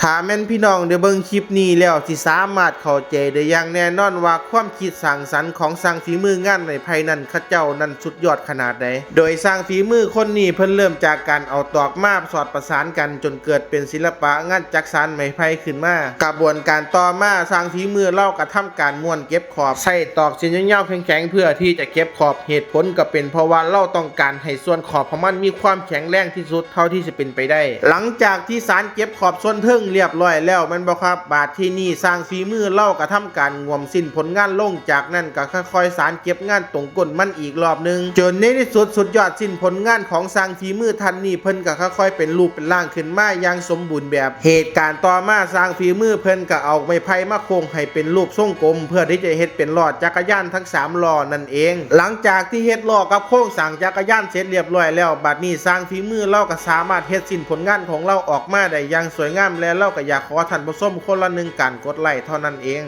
ຖ້າແມ່ນພີ່ນ້ອງໄດ້ເບິ່ງຄລິບນີ້ແລ້ວ ຊິສາມາດເຂົ້າໃຈໄດ້ຢ່າງແນ່ນອນວ່າ ຄວາມຄິດສ້າງສັນຂອງຊ່າງຝີມືງານໄມ້ໄຜ່ນັ້ນ ເຂົາເຈົ້ານັ້ນສຸດຍອດຂະໜາດໃດ. ໂດຍຊ່າງຝີມືຄົນນີ້ ເພິ່ນເລີ່ມຈາກການເອົາຕອກມາສອດປະສານກັນ ຈົນເກີດເປັນສິລະປະງານຈັກສານໄມ້ໄຜ່ຂຶ້ນມາ. ກະບວນການຕໍ່ມາ ຊ່າງຝີມືລາວກະທຳການມ້ວນເກັບຂອບ ໃຊ້ຕອກເສັ້ນຍາວໆແຂງໆ ເພື່ອທີ່ຈະເກັບຂອບ. ເຫດຜົນກະເປັນເພາະວ່າລາວຕ້ອງການໃຫ້ສ່ວນຂອບຂອງມັນມີຄວາມແຂງແຮງທີ່ສຸດເທົ່າທີ່ຈະເປັນໄປໄດ້. ຫຼັງຈາກທີ່ສານເກັບຂອບສ່ວນເທິງລຽບຮ້ອຍແລ້ວແມ່ນບໍ່ຄັບ? ບາດທີນີ້ຊ່າງຝີມືລາວກະທຳການຫງວມສິ້ນຜົນງານລົງ, ຈາກນັ້ນກະຄ່ອຍໆສານເກັບງານຕົງກົ້ນມັນອີກລອບໜຶ່ງ, ຈົນໃນທີ່ສຸດສຸດຍອດສິ້ນຜົນງານຂອງຊ່າງຝີມືທ່ານນີ້ ເພິ່ນກະຄ່ອຍໆເປັນຮູບເປັນຮ່າງຂຶ້ນມາຢ່າງສົມບູນແບບ. ເຫດການຕໍ່ມາ ຊ່າງຝີມືເພິ່ນກະເອົາໄມ້ໄຜ່ມາໂຄ້ງໃຫ້ເປັນຮູບຊົງກົມ ເພື່ອທີ່ຈະເຮັດເປັນລໍ້ຈັກກະຍານທັງສາມລໍ້ນັ້ນເອງ. ຫຼັງຈາກທີ່ເຮັດລໍ້ກັບໂຄງສ້າງຈັກກະຍານເສັດລຽບຮ້ອຍແລ້ວ, ບາດນີ້ຊ່າງຝີມືລາວກະສາມາດເຮັດສິ້ນຜົນງານຂອງລາວອອກມາໄດ້ຢ່າງສວຍງາມ ແລະ ລາວກະຢາກຂໍທ່ານຜູ້ຊົມຄົນລະໜຶ່ງການກົດໄລ້ເທົ່ານັ້ນເອງ.